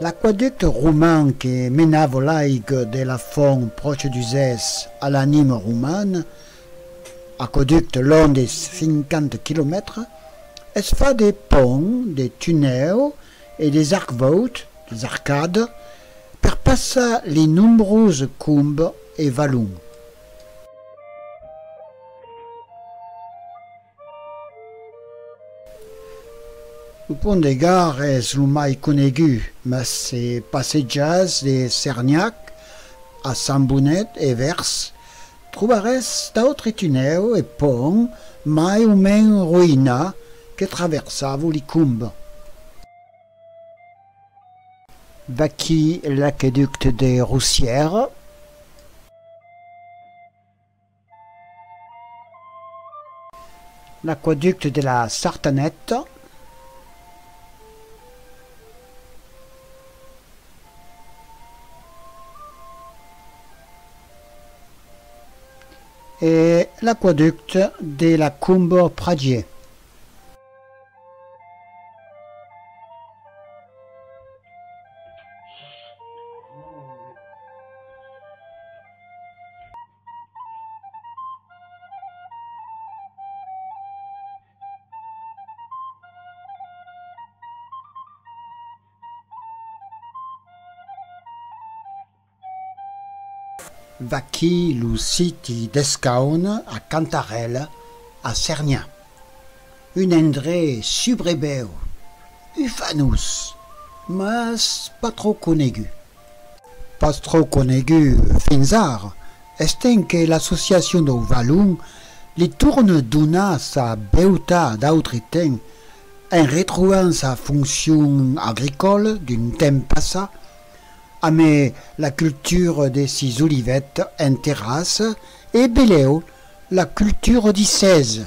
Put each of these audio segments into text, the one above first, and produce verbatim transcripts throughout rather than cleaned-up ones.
L'aquaducte roman que menava l'aiga de la font pròche d'Usès a la Nima romana, aquaducte long de cinquanta quilomètres, es fach de ponts, de tunèus e de arcvòuts, de arcadas, per passar li nombroses combas e valons. Lo pont de Gard es lo mai conegut, mas se passejatz de Cernhac a Sant Bonet e vèrs, trobaretz d'autres tunèus e ponts mai o mens roïnats que traversavan li combas. Vaquí l'aqueducte de Rossièra. L'aquaducte de la Sartaneta. E l'aquaducte de la Comba Pradier. Vaquí lo siti d'escauna a Cantarèla, a Cernhac. Un endrech subrebèu, ufanós, mas pas tròp conegut. Pas tròp conegut fins ara, estent que l'associacion daus valons li torna donar sa beutat d'autre temps en retrobant sa foncion agricòla d'un temps passat, amé la cultura de sis olivetas en terrassa e belèu la cultura di sèsa.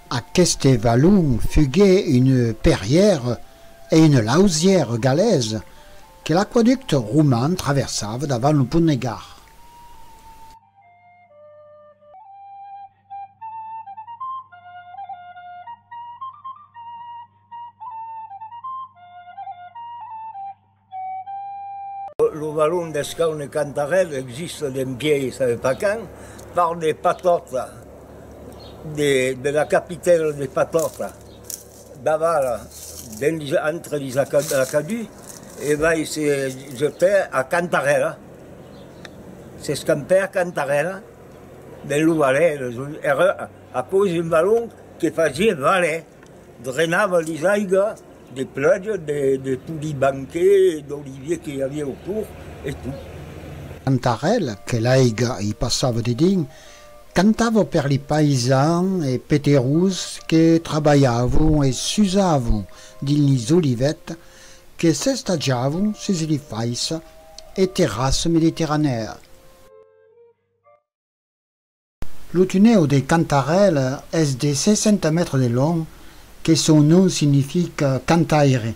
Aqueste valon fuguèt una perrièra e una lausièra galesa que l'aquaducte roman traversava davant lo pont de Gard. Lo valon d'escauna Cantarèla existe dempièi sabe pas quand, part de Patòta, de, de la capitala de Patòta, davala dens, entre lis aca-, acadús, e vai se jetar a Cantarèla, s'escampar a Cantarèla, dens lo valais, èra aquò's un valon que fasiá valais. Drenava lis aigas de pluja de, de tots li banquets d'olivièr que i aviá autorn e tot. Cantarèla, que l'aiga i passava dedins, cantava per li païsans e peterós que trabalhavan e susavan dins lis olivetas que s'estajavan sus li faissas e terrassas mediterranèas. Lo tunèu de Cantarèla es de seissanta mètres de long, que son nom significa cantaire,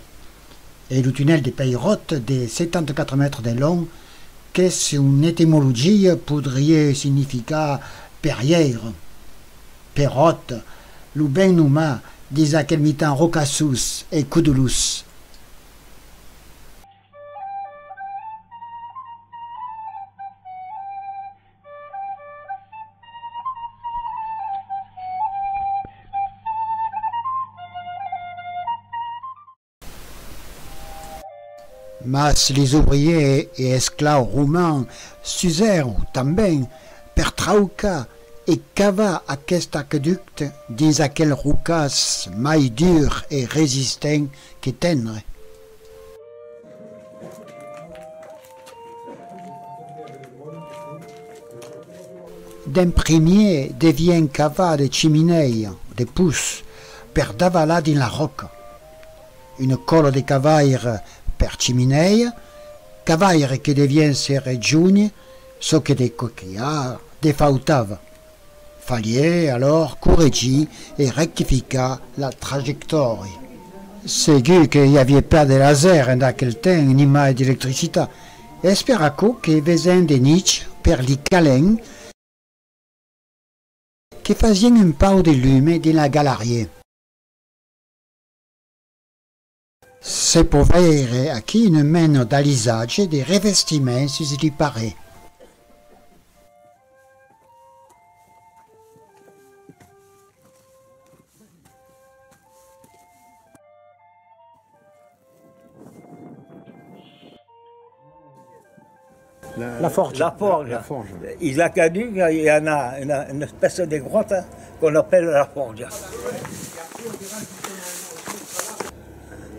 e lo tunèl de Peiròt de setanta quatre mètres de long, que son etimologia podriá significar perrièira. Peròt, lo ben nomat dins aquel mitan rocassós e codolós. Mas lis obrièrs e esclaus romans s'usèron tanben per traucar e cavar aqueste aqueducte dins aquel rocàs mai dur e resistent que tendre. D'en primièr devián cavar de chiminèias, de poçs, per davalar dins la ròca. Una còla de cavaires per chiminèia, cavaires que devián se rejónher, çò que de coquilhar defautava. Faliá, alòr, corregir e rectificar la trajectòria. Segur que i aviá pas de laser en aquel temps, ni mai d'electricitat. Es per aquò que vesèm de nuech per li calents que fasián un pauc de lume dins la galariá. Se pòt veire aquí una mena d'alisatge de revestiments sus li parets. La, la forja. La forja. La forja. Il a qu'à dire, il y en a une, une espèce de grotte qu'on appelle la forja.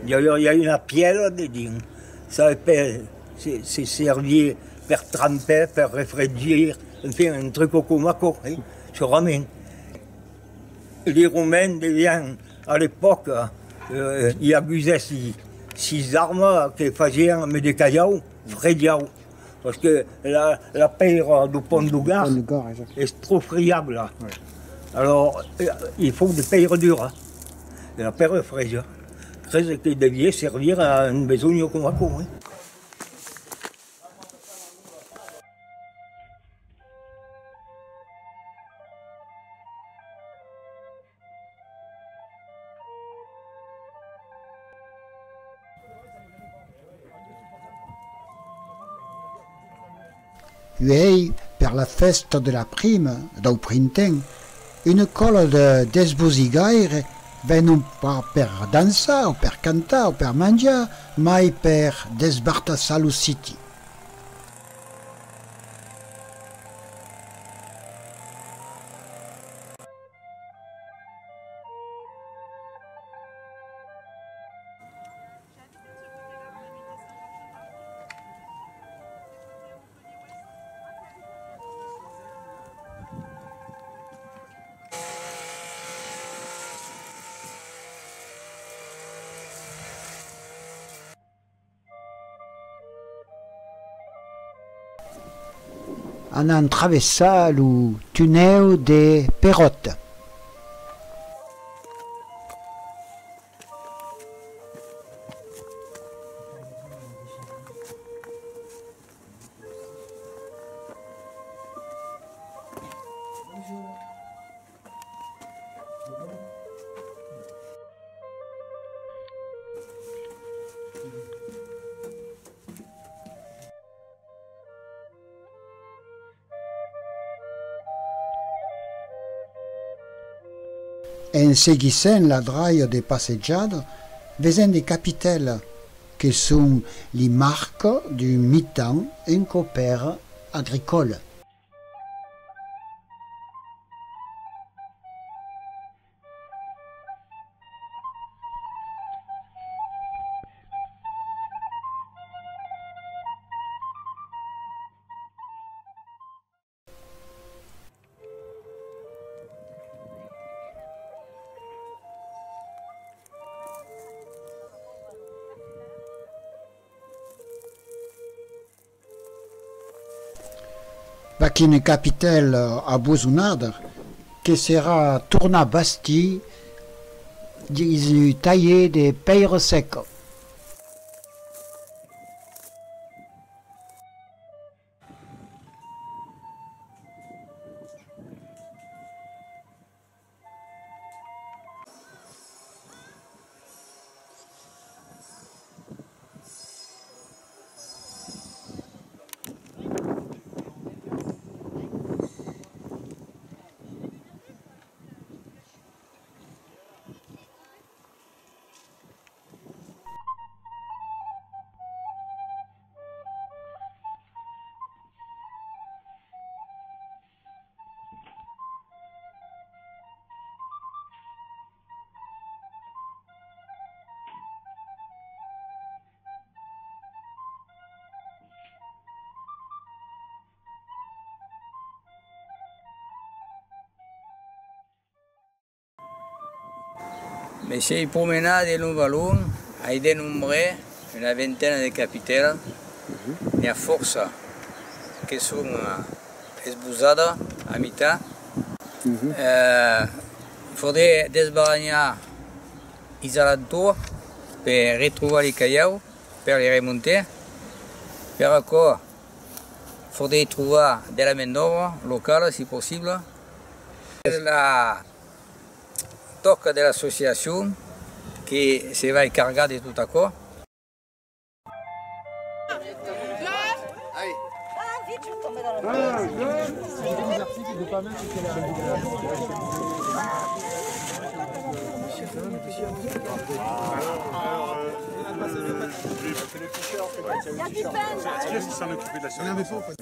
Il y a, il y a une pièla dedans. Ça peut se, se servir per trempar, per refredir, enfin, un truc coma aquò, hein, segurament. Li Romains devián, a l'epòca, eh, i aguèsse sis armas que fasián amb de calhaus, frediaus, parce que la, la pèira du Pont du Gard es tròp friabla. Alors, eh, il faut de pèira dura, de la pèira freja. Crese que deviá servir a un besonh coma aquò, eh. Uèi, per la fèsta de la prima, dau printemps, una còla de desbosigaires venon pas per dançar o per cantar o per manjar, mai per desbartassar lo siti. Anam traversar lo tunèu de Peròta. En seguissent la dralha de passejada, vesèm de capitèlas que son li marcas d'un mitan en copèra agricòla. Vaquí una capitèla abosonada que serà tornada bastir dins un talhièr de pèira seca. Me sei promenat de long a long, ai denombrat una vintena de capitèlas. N'i a fòrça que son, eh, esbosadas a mitat. Eh, faudriá desbaranhar is alentorns per retrobar li calhaus, per li remontar. Per aquò, faudriá trobar de la man d'òbra locala, si possible. Es la tòca de l'associacion Que se vai cargar de tot aquò.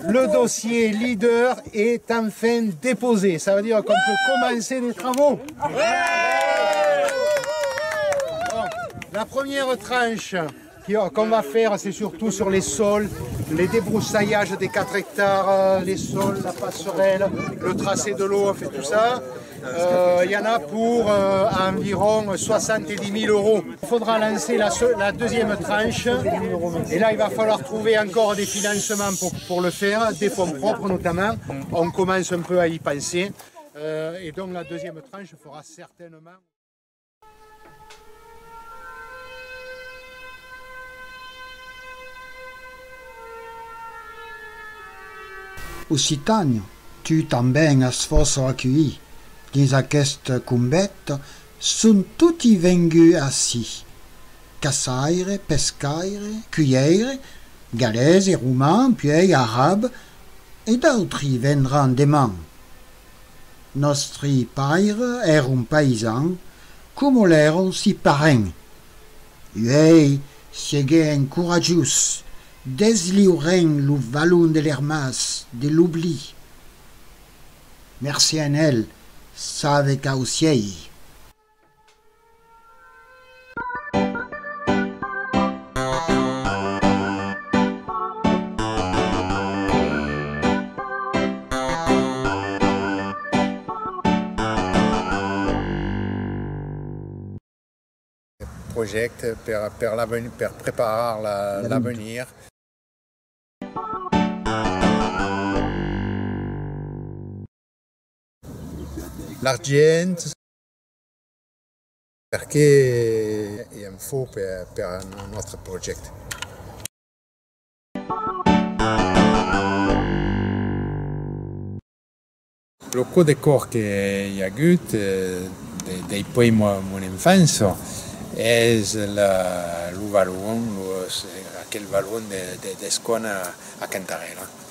Le dossier leader est enfin déposé. Ça veut dire qu'on peut commencer les travaux. Bon, la première tranche qui, qu'on va faire, c'est surtout sur les sols, les débroussailles des quatre hectares, les sols, la passerelle, le tracé de l'eau, on fait tout ça. Euh, il y en a pour, euh, environ soixante-dix mille euros. Il faudra lancer la, se- la deuxième tranche. Et là, il va falloir trouver encore des financements pour, pour le faire, des fonds propres notamment. On commence un peu à y penser. Euh, et donc, la deuxième tranche fera certainement. Occitània, tu tanben as fòrça aculhit. Dins aquesta combèta son toti venguts ací. Caçaire, pescaire, culhaire, galés e roman, puèi arab, e d'autri vendràn deman. Nòstri paires èron païsans, coma l'èron si parents. Uèi, sieguem coratjós, desliurem lo valon de l'ermàs, de l'oblid. Mercé en el, save quau sièi. Projècte per, per l'aven-, per preparar la, l'avenir. L'argent, perque i en fau per, per nòstre projècte. Lo còp de còr que i a agut, eh, de, dempuèi mo-, mon enfança, es la, lo valon, lo, aquel valon de, de, d'Escona a Cantarèla.